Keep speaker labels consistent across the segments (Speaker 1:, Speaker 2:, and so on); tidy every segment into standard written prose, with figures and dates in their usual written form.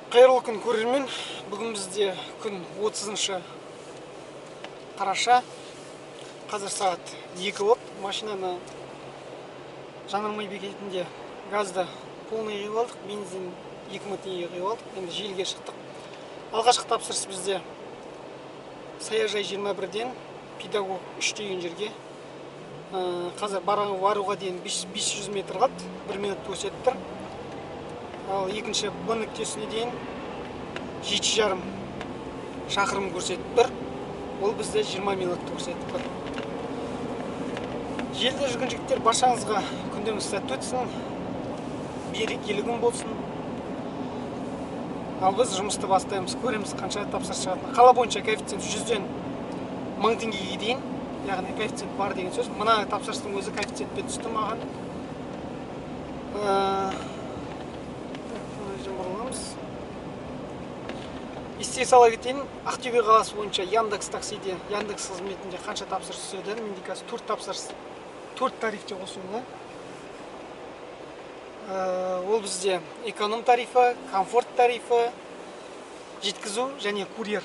Speaker 1: Қайырлы күн, көрермен. Бүгін бізде күн 30 қараша. Қазір сағат 2 болды. Машинаны жанармай бекетінде газды полный құйып алдық, бензин 2000 теңгеге құйып алдық. Енді желіге шықтық. Алғашқы тапсырыс бізде саяжай 21-ден педагог 3 деген жерге. Қазір баруға дейін 500 метр қалды, 1 минут көрсетіп тұр. Ал екінші Б нүктесіне дейін 7,5 шақырым көрсетіп тұр. Ол бізде 20 минут көрсетіп тұр. Желіде жүрген жігіттер, баршаңызға күндеріңіз сәтті өтсін, берекелі күн болсын. Ал біз жұмысты бастаймыз, көреміз қанша тапсырыс шығатынын. Қала бойынша коэффициент 100-ден 1000 теңгеге дейін, яғни коэффициент бар деген сөз. Мына тапсырыстың өзі коэффициентпен түсті маған. Есте сала кетейін, Ақтөбе қаласы бойынша Яндекс таксиде, Яндекс қызметінде қанша тапсырыс түседі? Менде қазір 4 тапсырыс, 4 тарифте қосулы. Ол бізде эконом тарифі, комфорт тарифі, жеткізу және курьер.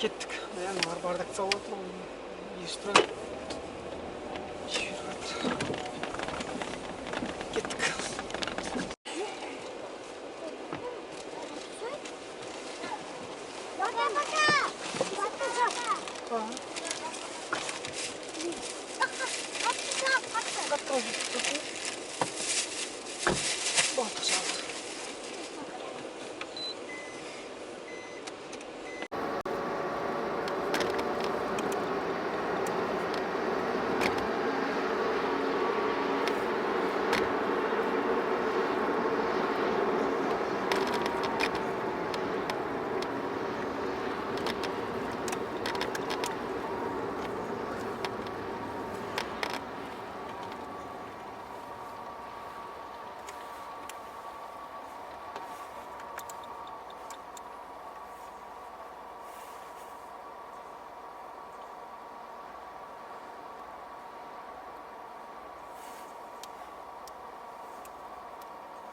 Speaker 1: Кеттік. Мыналар бардак салып отыр, естіп тұрады. Кеттік.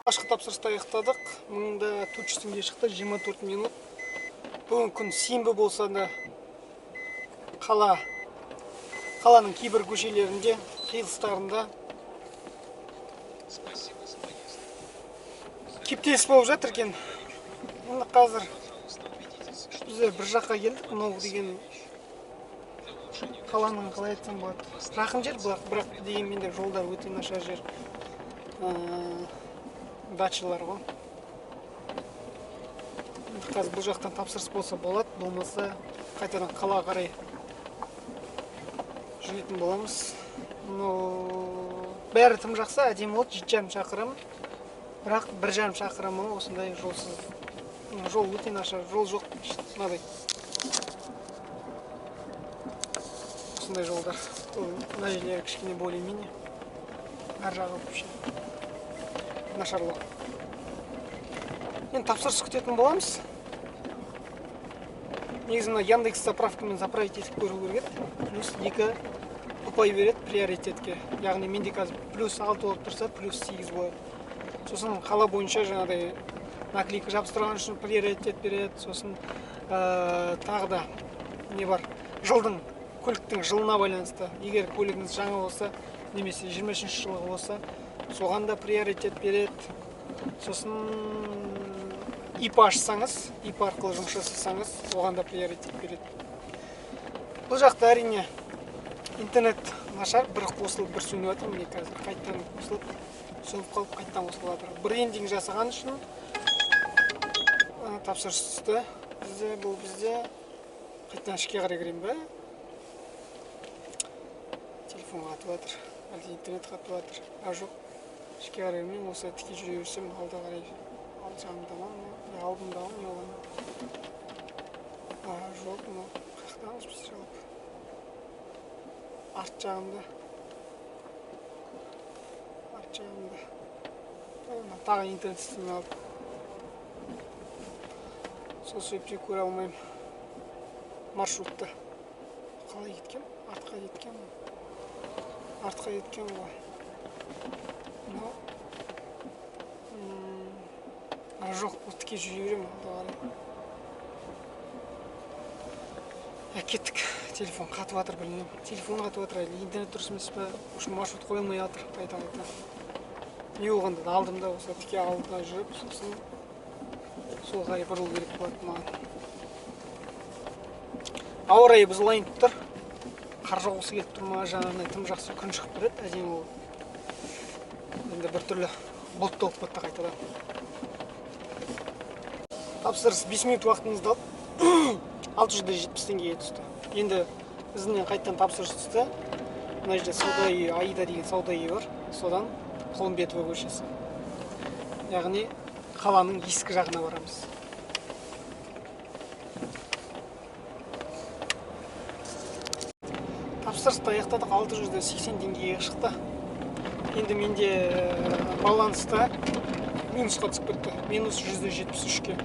Speaker 1: Алғашқы тапсырысты аяқтадық. 1400 теңге шықты, 24 минут. Бүгін күн сенбі болса да қаланың кейбір көшелерінде, қиылыстарында кептеліс болып жатыр екен. Енді қазір біздер бір жаққа келдік. Мынау деген қаланың, қалай айтсам болады, жақын жер, бірақ дегенмен де жолдар өте нашар жер. Дачалар ғой. Қазір бұл жақтан тапсырыс болса болады, болмаса қайтадан қалаға қарай жүретін боламыз. Но бәрі тым жақсы, әдемі болды, 7,5 шақырым. Бірақ 1,5 шақырымы осындай жолсыз, жол өте нашар, жол жоқ, мынадай. Осындай жолдар. Мына жерлері кішкене более-менее, ар жағы вообще нашарлау. Енді тапсырыс күтетін боламыз. Негізі мына Яндекс заправкамен заправить етіп көру керек еді. Плюс 2 ұпай береді приоритетке. Яғни менде қазір плюс 6 болып тұрса, плюс 8 болады. Сосын қала бойынша жаңағыдай наклейка жабыстырған үшін приоритет береді. Сосын тағы да не бар? Жылдың, көліктің жылына байланысты. Егер көлігіңіз жаңа болса, немесе 23 жылғы болса, соған да приоритет береді. Сосын ИП ашсаңыз, ИП арқылы жұмыс жасасаңыз, оған да приоритет береді. Бұл жақта әрине интернет нашар, бір қосылып, бір сөніп жатыр. Міне қазір қайтадан қосылып, сөніп қалып, қайтадан қосылып жатыр. Брендинг жасаған үшін тапсырыс түсті. Бізде, бұл бізде қайтадан ішке қарай кірейін бе? Телефон қатып жатыр, әлде интернет қатып жатыр. А жоқ, ішке қарай кірмеймін, осылай тіке жүре берсем, алда қарай, ал жағымда ма, алдымда ма, не бола ма? А жоқ, мынау қаяқтамыз біз жалпы? Арт жағымда. Арт жағымда. Тағы интернет істемей алды. Сол себептен көре алмаймын маршрутты. Қалай кеткен? Артқа кеткен. Артқа кеткен ғой. Мынау Жоқ, тіке жүре беремін алға қарай. Кеттік. Телефон қатып жатыр, білмеймін. Телефон қатып жатыр, әлі интернет дұрыс емес пе? В общем, маршрут қойылмай жатыр қайта-қайта. Не болғанда да алдым да осы тіке алдыда жүріп, сосын сол қарай бұрылу керек болады маған. Ауа райы бұзылайын деп тұр. Қар жауғысы келіп тұр ма, жаңағыдай тым жақсы күн шығып тұр еді, әдемі болып. Енді біртүрлі бұлт болып кетті қайтадан. Тапсырыс 5 минут уақытымызды алып, 670 теңгеге түсті. Енді ізінен қайтадан тапсырыс түсті. Мына жерде сауда үйі, Аида деген сауда үйі бар. Содан Құлымбетова көшесі. Яғни қаланың ескі жағына барамыз. Тапсырысты аяқтадық, 680 теңгеге шықты. Енді менде баланста минусқа түсіп кетті. Минус 173-ке.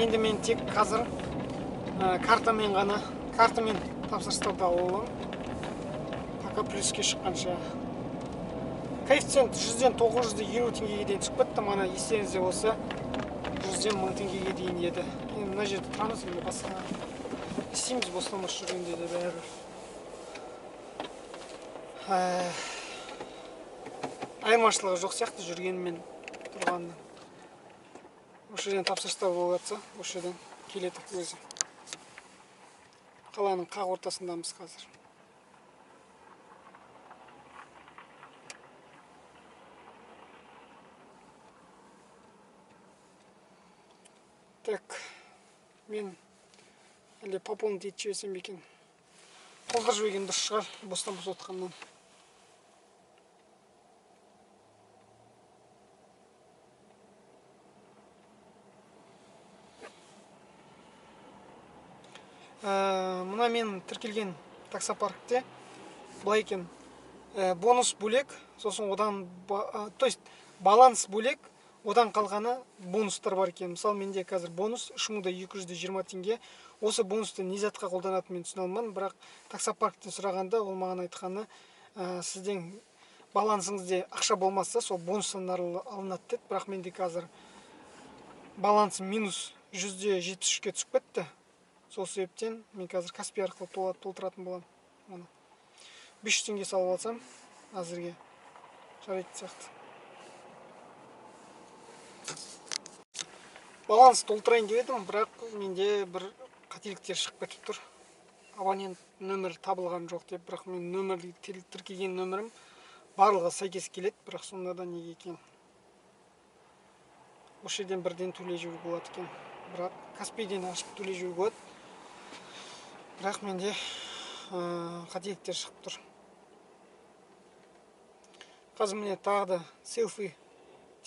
Speaker 1: Енді мен тек қазір картамен ғана, картамен тапсырыстарды ала аламын. Пока плюске шыққанша. Коэффициент 100-ден 950 теңгеге дейін түсіп кетті. Мана естеріңізде болса 100-ден 1000 теңгеге дейін еді. Енді мына жерде тұрамыз, енді басқа істейміз, бостан бос жүргенде де бәрібір. Айырмашылығы жоқ сияқты жүргенмен тұрғанның. Осы жерден тапсырыстар болып жатса, осы жерден келеді өзі. Қаланың қақ ортасындамыз қазір. Так, мен әлде пополнить етіп жіберсем бе екен? Толтырып жіберген дұрыс шығар, бостан бос отқаннан. Мына мен тіркелген таксопаркте былай екен, бонус бөлек, сосын одан, то есть баланс бөлек, одан қалғаны бонустар бар екен. Мысалы, менде қазір бонус 3220 теңге. Осы бонусты не затқа қолданатынын мен түсіне алмадым, бірақ таксопарктен сұрағанда ол маған айтқаны, сіздің балансыңызде ақша болмаса, сол бонустан алынады деді. Бірақ менде қазір балансым минус 173-ке түсіп кетті. Сол себептен мен қазір Каспи арқылы толтыратын боламын. Оны 500 теңге салып алсам, әзірге жарайтын сияқты. Баланс толтырайын деп едім, бірақ менде бір қателіктер шығып кетіп тұр. Абонент нөмірі табылған жоқ деп, бірақ мен нөмір тіркеген нөмірім барлығы сәйкес келеді, бірақ сонда да неге екен? Осы жерден бірден төлей жіберуге болады екен. Бірақ Каспийден ашып төлей жіберуге болады. Бірақ менде қателіктер шығып тұр. Қазір міне тағы да селфи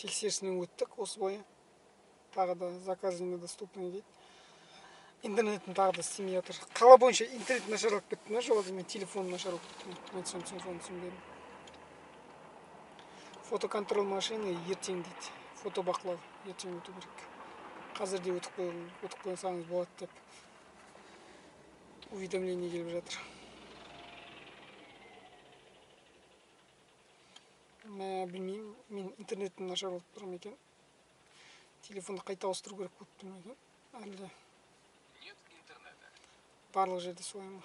Speaker 1: тексерісінен өттік осы бойы. Тағы да заказ недоступный дейді. Интернеттің тағы да істемей жатыр. Қала бойынша интернет нашарлап кетті ме? Жоқ, мен телефоным нашар болып кетті ме? Мен соны түсінбедім. Фотоконтроль машины ертең дейді. Фотобақылау ертең өту керек. Қазір де өтіп қойсаңыз болады деп уведомление келіп жатыр. Білмеймін, мен интернеттің нашар болып тұр ма екен? Телефонды қайта ауыстыру керек болып тұр ма екен? Әлде барлық жерде солай ма?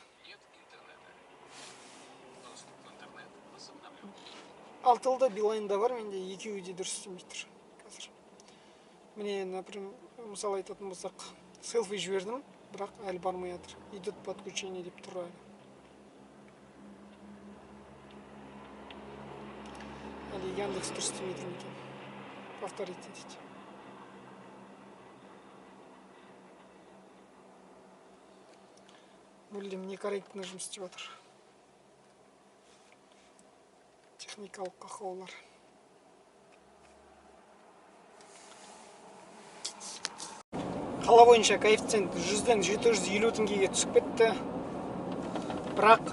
Speaker 1: Алтылда Билайнда бар, менде екеуі де дұрыс істемей тұр қазір. Міне, например, мысал айтатын болсақ, селфи жібердім, бірақ әлі бармай жатыр. Идет подключение деп тұр әлі. Әлі Яндекс дұрыс істемей тұр ма екен? Повторите дейді. Мүлдем некорректно жұмыс істеп жатыр. Техникалық ақаулар. Қала бойынша коэффициент 100-ден 750 теңгеге түсіп кетті. Бірақ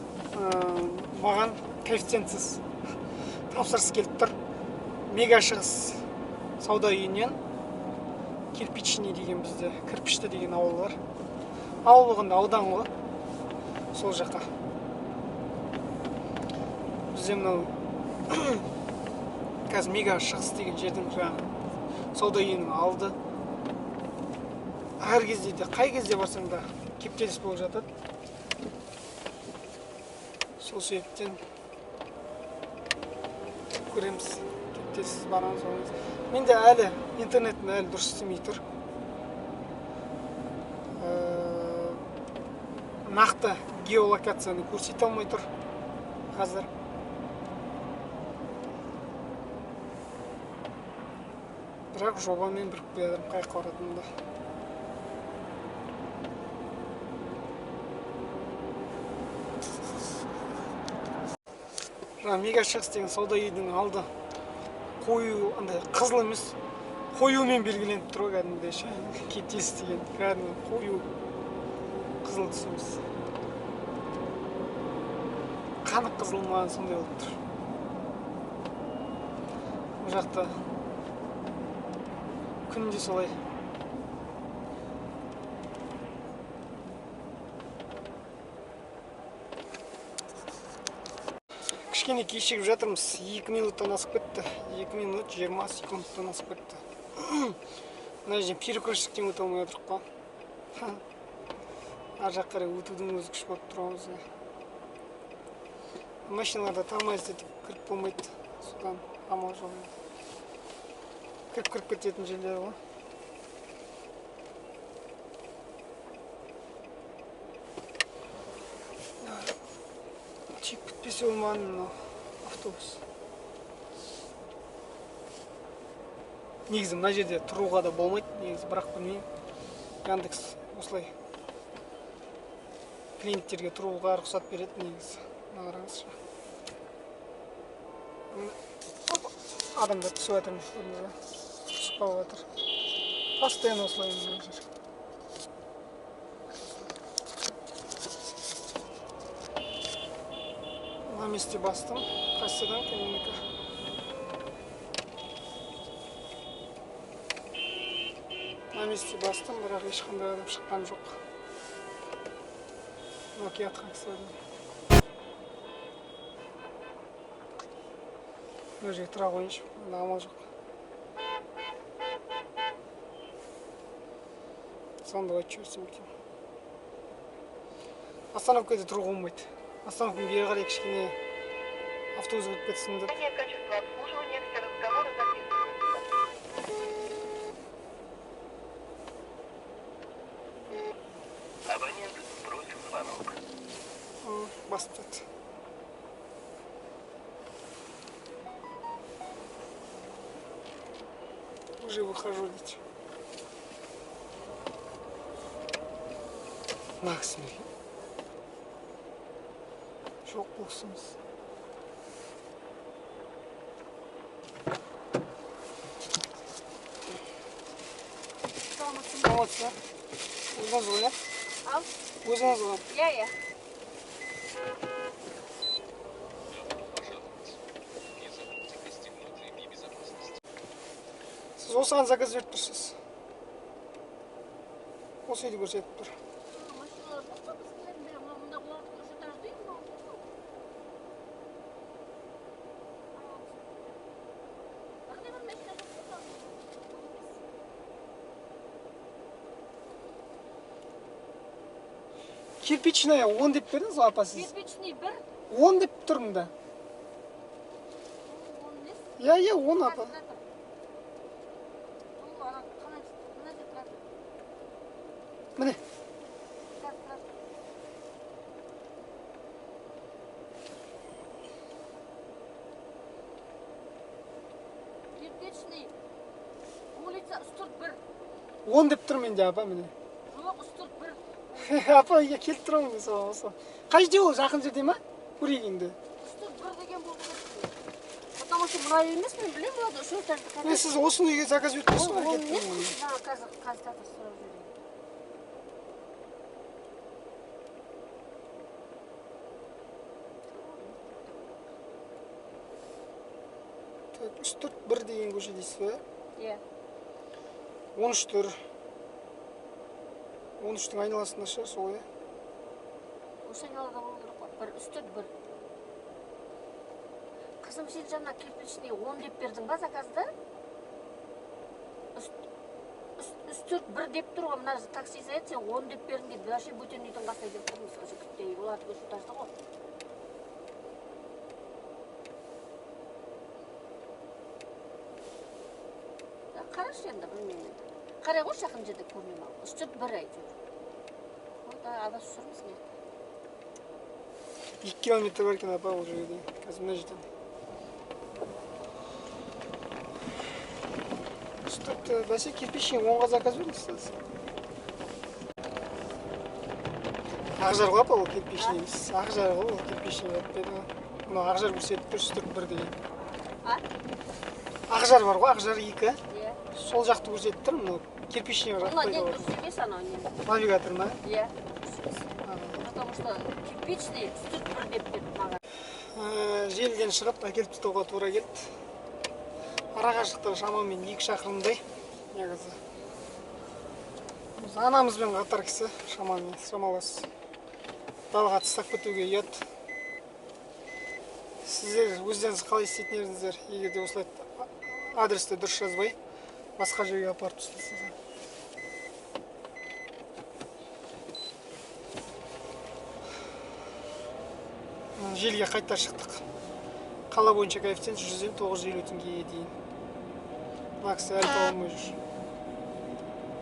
Speaker 1: маған коэффициентсіз тапсырыс келіп тұр. Мега Шығыс сауда үйінен Кирпичный деген бізде, Кірпішті деген ауыл бар. Ауыл болғанда аудан ғой. Сол жаққа. Бізде мынау қазір Мега Шығыс деген жердің жаңағы Сауда үйінің алды. Әр кезде де, қай кезде барсаң да кептеліс болып жатады. Сол себептен көреміз, кептеліссіз барамыз. Менде әлі интернетім әлі дұрыс істемей тұр. Нақты геолокацияны көрсете алмай тұр қазір. Бірақ жобамен біріп келе жатырмын, қай жаққа баратынымды. Жаңа Мега Шығыс деген сауда үйінің алды қою, андай қызыл емес, қоюмен белгіленіп тұр ғой кәдімгідей ше. Кептеліс деген кәдімгі қою қызыл түс емес. Қанық қызыл ма, сондай болып тұр. Бұл жақта күнде солай. Кішкене кешігіп жатырмыз. 2 минуттан асып кетті. 2 минут 20 секундтан асып кетті. Мына жерден перекрестіктен өте алмай отырық қой. Ар жаққа қарай өтудің өзі күш болып тұр бізге. Машиналарда тормоз етіп кіріп болмайды. Содан амал жоқ. Кіріп кететін жерлер ғой. Тиіп кетпесе болмаған мынау автобус. Негізі мына жерде тұруға да болмайды, негізі, бірақ білмеймін. Яндекс осылай клиенттерге тұруға рұқсат береді негізі. Мына қараңызшы. Адамдар түсіп жатыр, көрдіңіз бе? Түсіп қалып жатыр. Постоянно осылай мына жер. На месте бастым. Кассадан менікі. На месте бастым, бірақ ешқандай адам шыққан жоқ. Мынау келатқан кісі. Мына жерге тұра қояйыншы, мында амал жоқ. Звондап айтып жіберсем екен. Остановкада тұруға болмайды. Остановканың бері қарай кішкене автобус өтіп кетсін деп. Басып жатты. Уже выхожу ведь. Мына кісі ме екен? Жоқ, бұл кісі емес. Саламатсыз ба? Өзіңіз ғой, иә?
Speaker 2: Ал.
Speaker 1: Өзіңіз ғой?
Speaker 2: Иә, иә.
Speaker 1: Сіз осыған заказ беріп тұрсыз. Осы үйді көрсетіп тұр. Кирпичная 10 деп бердіңіз ғой, апа, сіз?
Speaker 2: Кирпичный 1.
Speaker 1: 10 деп тұрмын да. Иә, иә, 10 апа. Міне.
Speaker 2: Кирпичный улица Үстірт 1.
Speaker 1: 10 деп тұр менде, апа, міне.
Speaker 2: Жоқ, Үстірт 1.
Speaker 1: Апа, иә, келіп тұрамын мен соған, осы. Қай жерде ол, жақын жерде ма? Көрейік енді.
Speaker 2: Үстірт 1 деген болу керек. Потому что мына емес, мен білемін, болады, үш этажды.
Speaker 1: Мен сіз осыны үйге заказ беріп тұрсыз ғой,
Speaker 2: Ол
Speaker 1: келіп
Speaker 2: емес,
Speaker 1: тұрмын.
Speaker 2: жаңа қазір қазір сұрап жүрмін.
Speaker 1: Так, Үстірт 1 деген көше дейсіз бе?
Speaker 2: Иә.
Speaker 1: 13 тұр. 13-тің айналасында шығар сол, иә?
Speaker 2: Осы айналада болу керек қой. 1, Үстірт 1. Қызым, сен жаңа кирпичный 10 деп бердің ба заказды? Үстірт бір деп тұр ғой, мына такси сен 10 деп бердің дейді, вообще бөтен үйдің қасына келіп тұрмыз, жігіттей, оларды көрсетіп тасты ғой. Қарашы енді, білмеймін енді. Қарай ғой, жақын жерде көрмеймін ал. Үстірт бір әйтеуір. Онда адасып жүрміз не?
Speaker 1: 2 километр бар екен апа ол жерге дейін. Қазір мына жерден. Үстірт, бәсе кирпичный 10-ға заказ бердіңіз. Ақжар ғой апа, ол кирпичный емес. Ақжар ғой, ол кирпичный деп. Мынау Ақжар көрсетіп тұр, Үстірт бір деген.
Speaker 2: А?
Speaker 1: Ақжар бар ғой, Ақжар 2.
Speaker 2: Иә.
Speaker 1: Сол жақты көрсетіп тұр, мынау кирпичный
Speaker 2: Мына не дұрыс емес анау не.
Speaker 1: Навигатор ма?
Speaker 2: Иә. Потому что кирпичный Үстірт бір деп берді маған.
Speaker 1: Желіден шығып әкеліп тастауға тура келді. Ара қашықтығы шамамен 2 шақырымдай негізі. Біз анамызбен қатар кісі шамамен шамалас. Далаға тастап кетуге ұят. Сіздер өздеріңіз қалай істейтін едіңіздер, егер де осылай адресті дұрыс жазбай басқа жерге апарып тастасаңыз. Желіге қайта шықтық. Қала бойынша коэффициент 100-ден 950 теңгеге дейін. Мына кісі әлі таба алмай жүр.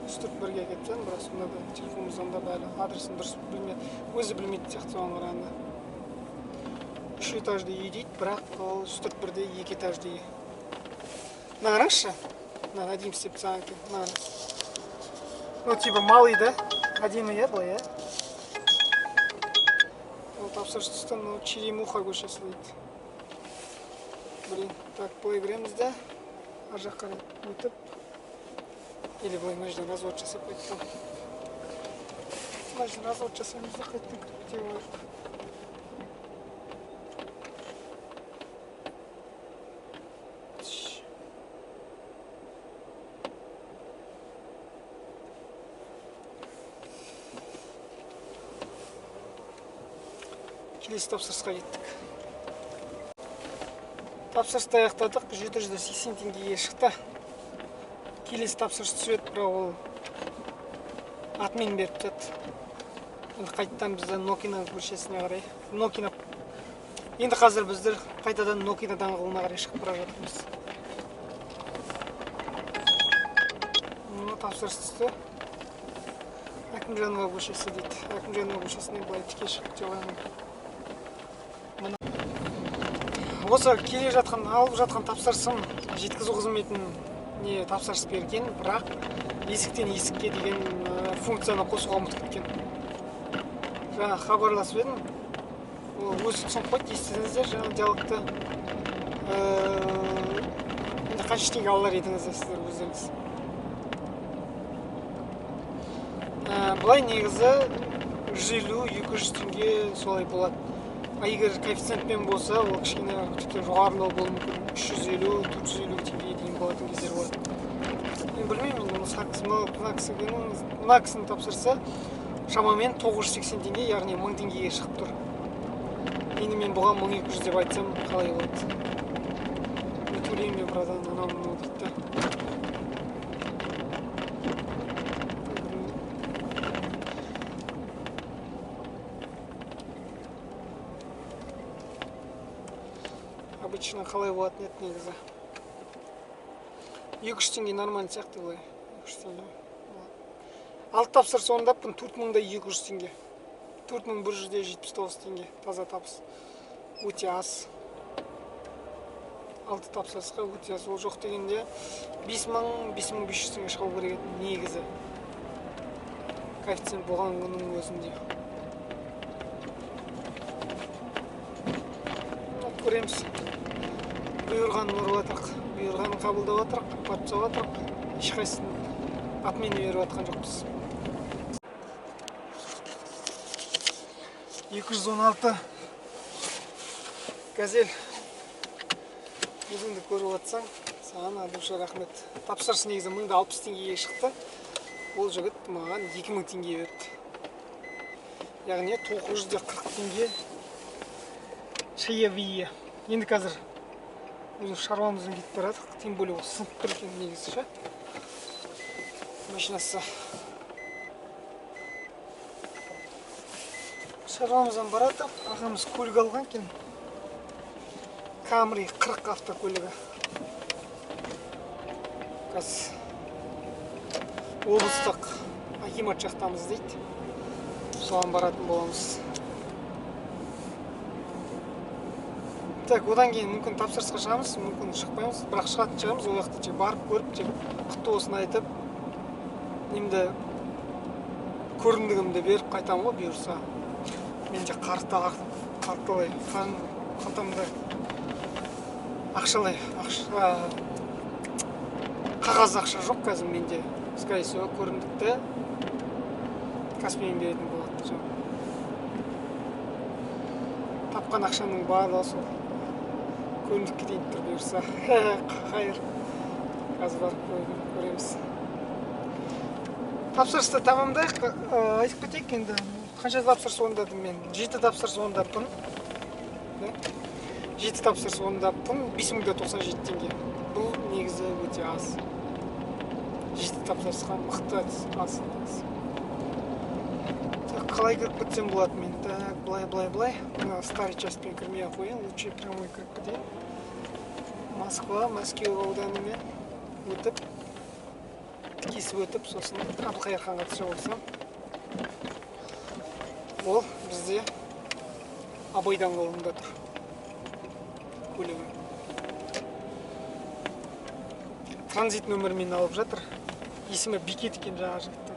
Speaker 1: Үстірт бірге кеткен, бірақ сонда да телефон звондап әлі адресін дұрыс білмейді. Өзі білмейтін сияқты соған қарағанда. 3 этажды үй дейді, бірақ ол Үстірт бірде 2 этажды үй. Мына қараңызшы, мына әдемі істеп тастаған екен. Мына қараңыз. Ну, типа малый да? Әдемі иә былай, иә? Ол тапсырыс түсті, мынау Черемуха көшесі дейді. Блин, так, былай кіреміз де, ар жаққа қарай өтіп, или былай мына жерден развод жасап қайтқан. Мына жерден развод жасаймыз да қайтадан кіріп кете қояйық. Келесі тапсырысқа кеттік. Тапсырысты аяқтадық, 780 теңгеге шықты. Келесі тапсырыс түседі, бірақ ол атмен беріп тастады. Енді қайтадан бізді Нокина көшесіне қарай. Нокина. Енді қазір біздер қайтадан Нокина даңғылына қарай шығып бара жатырмыз. Мына тапсырыс түсті. Әкімжанова көшесі дейді. Әкімжанова көшесіне былай тіке шығып кете қоямын. Осы келе жатқан, алып жатқан тапсырысым жеткізу қызметін не тапсырыс берген, бірақ есіктен есікке деген функцияны қосуға ұмытып кеткен. Жаңа хабарласып едім, ол өзі түсініп қойды, естідіңіздер жаңа диалогты. Енді қанша теңге алар едіңіздер сіздер өздеріңіз? Былай негізі 150-200 теңге солай болады. А егер коэффициентпен болса, ол кішкене тіпті жоғарылау болуы мүмкін. 350-450 теңгеге дейін болатын кездер болады. Мен білмеймін, енді мына кісінің тапсырса, шамамен 980 теңге, яғни 1000 теңгеге шығып тұр. Енді мен бұған 1200 деп айтсам, қалай болады? Мен төлеймін мен, братан, анау мынау дейді да. Обычно қалай болатын еді негізі. 200 теңге нормально сияқты былай. 200 теңге. Алты тапсырыс орындаппын, 4200 теңге. 4179 теңге таза табыс. Өте аз. 6 тапсырысқа өте аз. Ол жоқ дегенде 5000, 5500 теңге шығу керек еді негізі. Коэффициент болған күннің өзінде. Көреміз. Бұйырғанын ұрып жатырық, бұйырғанын қабылдап жатырық, апарып тастап жатырық. Ешқайсысын атмен беріп жатқан жоқпыз. 216 газель. Өзіңді көріп жатсаң, саған от души рахмет. Тапсырыс негізі 1060 теңгеге шықты. Ол жігіт маған 2000 теңге берді. Яғни 940 теңге чаевые. Енді қазір өзіміз шаруамызбен кетіп бара жатырмық. Тем более ол сынып тұр екен негізі ше. Машинасы. Шаруамыздан барады. Ағамыз көлік алған екен. Камри 40 автокөлігі. Қазір облыстық акимат жақтамыз дейді. Соған баратын боламыз. Так, одан кейін мүмкін тапсырысқа шығамыз, мүмкін шықпаймыз, бірақ шығатын шығармыз. Ол жақта тек барып көріп, тек құтты болсын айтып, немді көрімдігімді беріп қайтамын ғой бұйырса. Менде қарталай, қалтамда ақшалай, ақша, қағаз ақша жоқ қазір менде. Скорее всего, көрімдікті Каспиймен беретін болады. Тапқан ақшаның барлығы сол көрімдікке дейін тұр бұйырса. Қайыр. Қазір барып көреміз. Тапсырысты тамамдайық. Айтып кетейік енді. Қанша тапсырыс орындадым мен? 7 тапсырыс орындаппын. 7 тапсырыс орындаппын. 5097 теңге. Бұл негізі өте аз. 7 тапсырысқа мықты аз. Так, қалай кіріп кетсем болады мен? Так, былай, былай, былай. Мына старый частьпен кірмей ақ қояйын. Лучше прямой кіріп кетейін. Москва, Мәскеу ауданымен өтіп, кесіп өтіп, сосын Әбілқайыр ханға түсе қойсам. Ол бізде Абай даңғылында тұр. Көлігі. Транзит нөмірімен алып жатыр. Есімі Бекет екен жаңа жігіттің.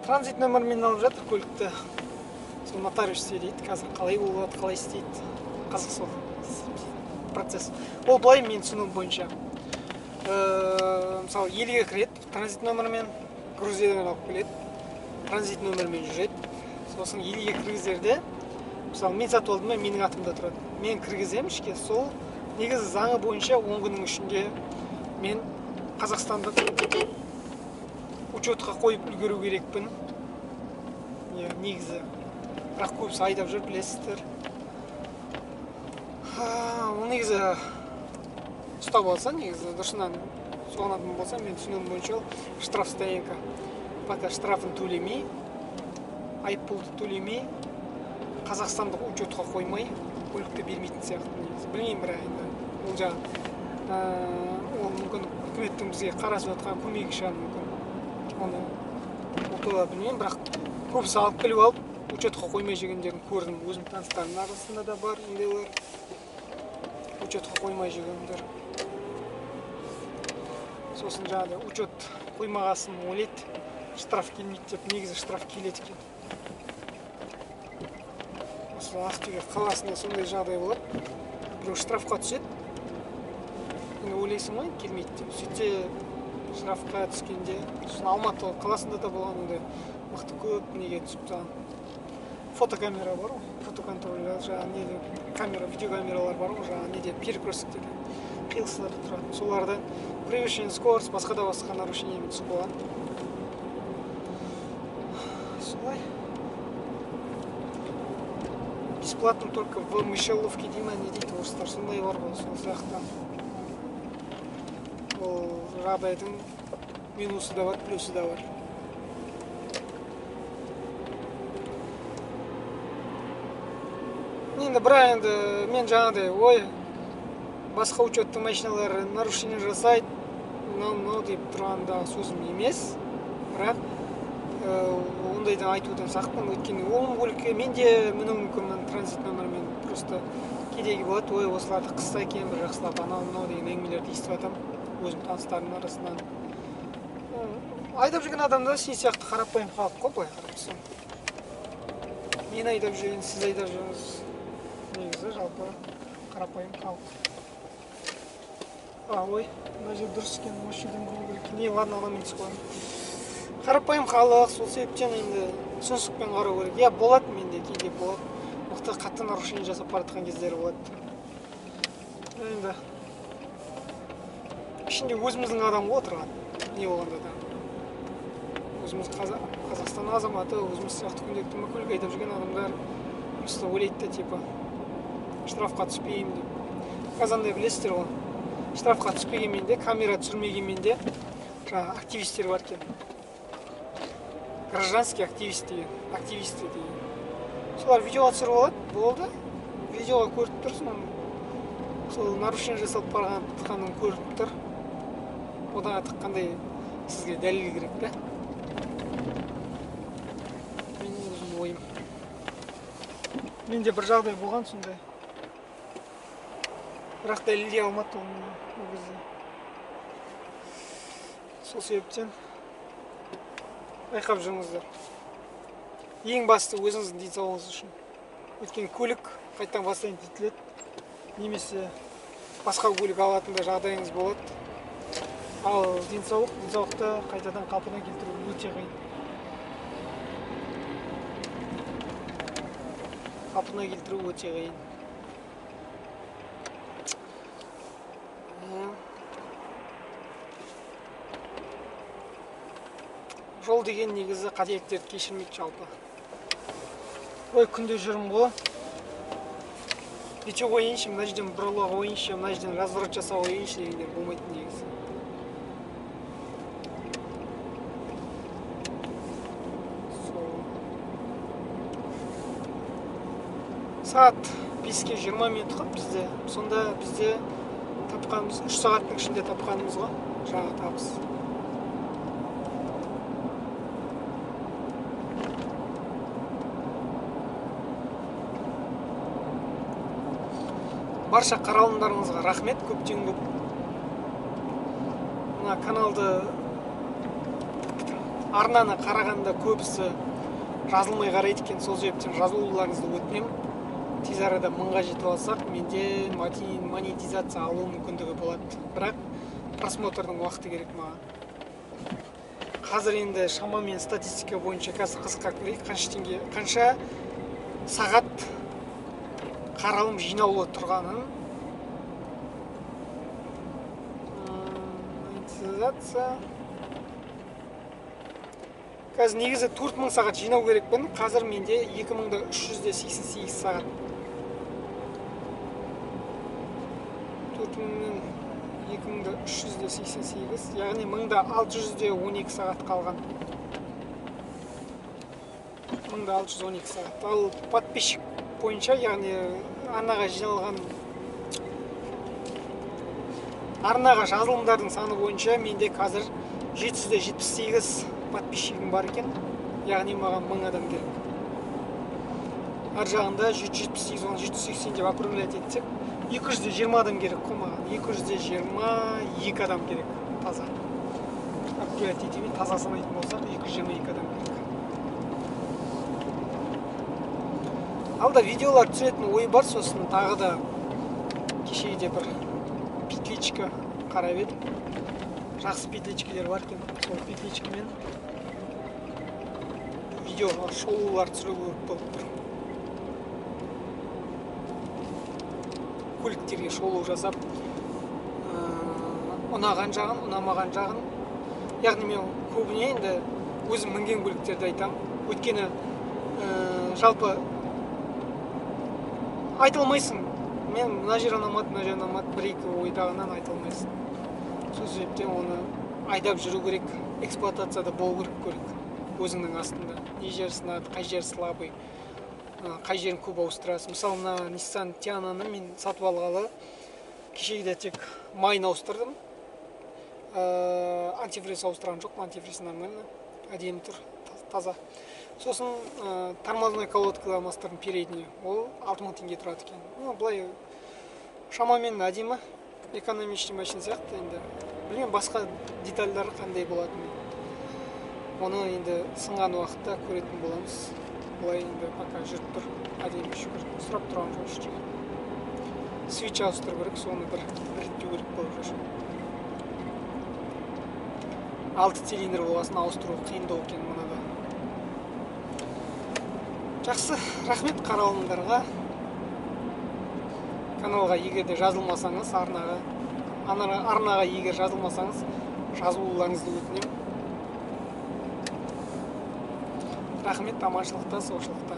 Speaker 1: Транзит нөмірімен алып жатыр көлікті. Сол нотариус істейді. Қазір қалай болады, қалай істейді. Қызық сол процесс. Ол былай мен түсінуім бойынша. Мысалы, елге кіреді транзит нөмірімен, Грузиядан алып келеді. Транзит нөмірімен жүреді. Сосын елге кіргізерде, мысалы, мен сатып алдым ба, менің атымда тұрады. Мен кіргіземін ішке, сол негізі заңы бойынша 10 күннің ішінде мен қазақстандық учетқа қойып үлгеру керекпін. Иә, негізі. Бірақ көбісі айдап жүр, білесіздер. Ол негізі ұстап алса, негізі дұрысынан соғынатын болса, мен түсінуім бойынша ол штраф стоянка. Пока штрафын төлемей, айыппұлды төлемей, қазақстандық учетқа қоймай, көлікті бермейтін сияқты негізі. Білмеймін бірақ енді ол жағы, ол мүмкін үкіметтің бізге қарасып жатқан көмегі шығар мүмкін. Оны ол туралы білмеймін, бірақ көбісі алып келіп алып учетқа қоймай жүргендерін көрдім. Өзім таныстарымның арасында да бар ондайлар. Учетқа қоймай жүргендер. Сосын жаңағыдай учет қоймағасын ойлайды, штраф келмейді деп, негізі штраф келеді екен. Осы Ақтөбе қаласында сондай жағдай болады. Біреу штрафқа түседі. Енді ойлайсың ғой, келмейді деп. Сөйтсе штрафқа түскенде, сосын Алматы қаласында да болған ондай мықты көп неге түсіп тастаған. Фотокамера бар ғой, фотоконтроль, жаңағы неде камера, видеокамералар бар ғой, жаңағы неде перекрестоктерде, қиылыстарда тұратын. Солардан превышение скорость, басқа да басқа нарушениемен түсіп қойған. Солай. Бесплатно только в мышеловке дей ма, не дейді орыстар, сондай бар ғой, сол сияқты. Ол жағдайдың минусы да бар, плюсы да бар. Енді бірақ енді мен жаңағыдай, ой, басқа учеттің машиналары нарушение жасайды, мынау мынау деп тұрғанда сөзім емес. Бірақ ондайдан айтудан сақпын, өйткені ол көлікке мен де мінуім мүмкінмін транзит нөмірімен. Просто кейде болады, ой, осыларды қысса екен, бір жақсылап анау мынау деген әңгімелерді естіп жатамын өзім таныстарымның арасынан. Айдап жүрген адамдар сен сияқты қарапайым халық қой, былай қарап тұрсаң. Мен айдап жүрген, сіз айдап жүрсіз. Негізі жалпы қарапайым халық. Ой, мына жер дұрыс екен, осы жерден бұрылу керек. Не, ладно, анамен түсіп қоямын. Қарапайым халық, сол себептен енді түсіністікпен қарау керек. Иә, болады менде, кейде болады. Мықты қатты нарушение жасап бара жатқан кездері болады. Енді ішінде өзіміздің адам ғой отырған, не болғанда да. Өзіміз Қазақстан азаматы, өзіміз сияқты күнделікті көлік айдап жүрген адамдар просто ойлайды да, типа, штрафқа түспеймін деп. Қазір андай білесіздер ғой, штрафқа түспегенмен де, камера түсірмегенмен де Жаңа активистер бар екен. Гражданский активист деген, активисті деген. Солар видеоға түсіріп алады, болды. Видеоға көріп тұрсың, оның сол нарушение жасалып барғанын көріп тұр. Одан артық қандай сізге дәлел керек та? Менің өзім ойым. Менде бір жағдай болған сондай. Бірақ дәлелдей алмады ол ол кезде. Сол себептен байқап жүріңіздер. Ең басты өзіңіздің денсаулығыңыз үшін. Өйткені көлік қайтадан восстановить етіледі, немесе басқа көлік алатын да жағдайыңыз болады. Ал денсаулықты қайтадан қалпына келтіру өте қиын. Қалпына келтіру өте қиын. Жол деген негізі қателіктерді кешірмейді жалпы. Ой, күнде жүрмін ғой. Бүйте қояйыншы, мына жерден бұрыла қояйыншы, мына жерден разворот жасап қояйыншы дегендер болмайтын негізі. Сол. Сағат 5:20 қалды бізде. Сонда бізде тапқанымыз 3 сағаттың ішінде тапқанымыз ғой, жаңа табыс. Барша қаралымдарыңызға рахмет, көптен көп. Мына каналды, арнаны қарағанда көбісі жазылмай қарайды екен, сол себептен жазылуларыңызды өтінемін. Тез арада 1000-ға жетіп алсақ, менде монетизация алу мүмкіндігі болады. Бірақ просмотрдың уақыты керек маған. Қазір енді шамамен статистика бойынша қазір қызыққа көрейік, қанша теңге, қанша сағат қаралым жинаулы тұрғанын. Монетизация. Қазір негізі 4000 сағат жинау керекпін. Қазір менде 2388 сағат. 2388, яғни 1612 сағат қалған. 1612 сағат. Ал подписчик бойынша, яғни арнаға жиналған, арнаға жазылымдардың саны бойынша менде қазір 778 подписчигім бар екен. Яғни маған 1000 адам керек. Ар жағында 778, оны 780 деп округлять етсек, 220 адам керек қой маған. 222 адам керек таза. Округлять етемей, таза санайтын болсақ, 222 адам керек. Алда видеолар түсіретін ой бар, сосын тағы да кешегіде бір петличка қарап едім. Жақсы петличкалер бар екен. Сол петличкамен видеолар, шолулар түсіру керек болып тұр. Көліктерге шолу жасап, ұнаған жағын, ұнамаған жағын. Яғни мен көбіне енді өзім мінген көліктерді айтамын. Өйткені жалпы айта алмайсың. Мен мына жер ұнамады, мына жер ұнамады, бір-екі ойдағынан айта алмайсың. Сол себептен оны айдап жүру керек, эксплуатацияда болу керек көлік өзіңнің астында. Не жері сынады, қай жері слабый, қай жерін көп ауыстырасың. Мысалы, мына Nissan Tiana'ны мен сатып алғалы кешегіде тек майын ауыстырдым. Антифриз ауыстырған жоқпын, антифриз нормально, әдемі тұр, таза. Сосын тормозной колодка алмастырдым передний, ол 6000 теңге тұрады екен. Ну, былай шамамен әдемі, экономичный машина сияқты енді. Білмеймін, басқа детальдары қандай болатынын. Оны енді сынған уақытта көретін боламыз. Былай енді пока жүріп тұр, әдемі, шүкір, сұрап тұрған жоқ ештеңе. Свич ауыстыру керек, соны бір реттеу керек болып жүр. 6 цилиндр болғасын ауыстыру қиындау екен мынада. Жақсы, рахмет қаралымдарға. Каналға егер де жазылмасаңыз, арнаға егер жазылмасаңыз, жазылуларыңызды өтінемін. Рахмет, аманшылықта, саушылықта.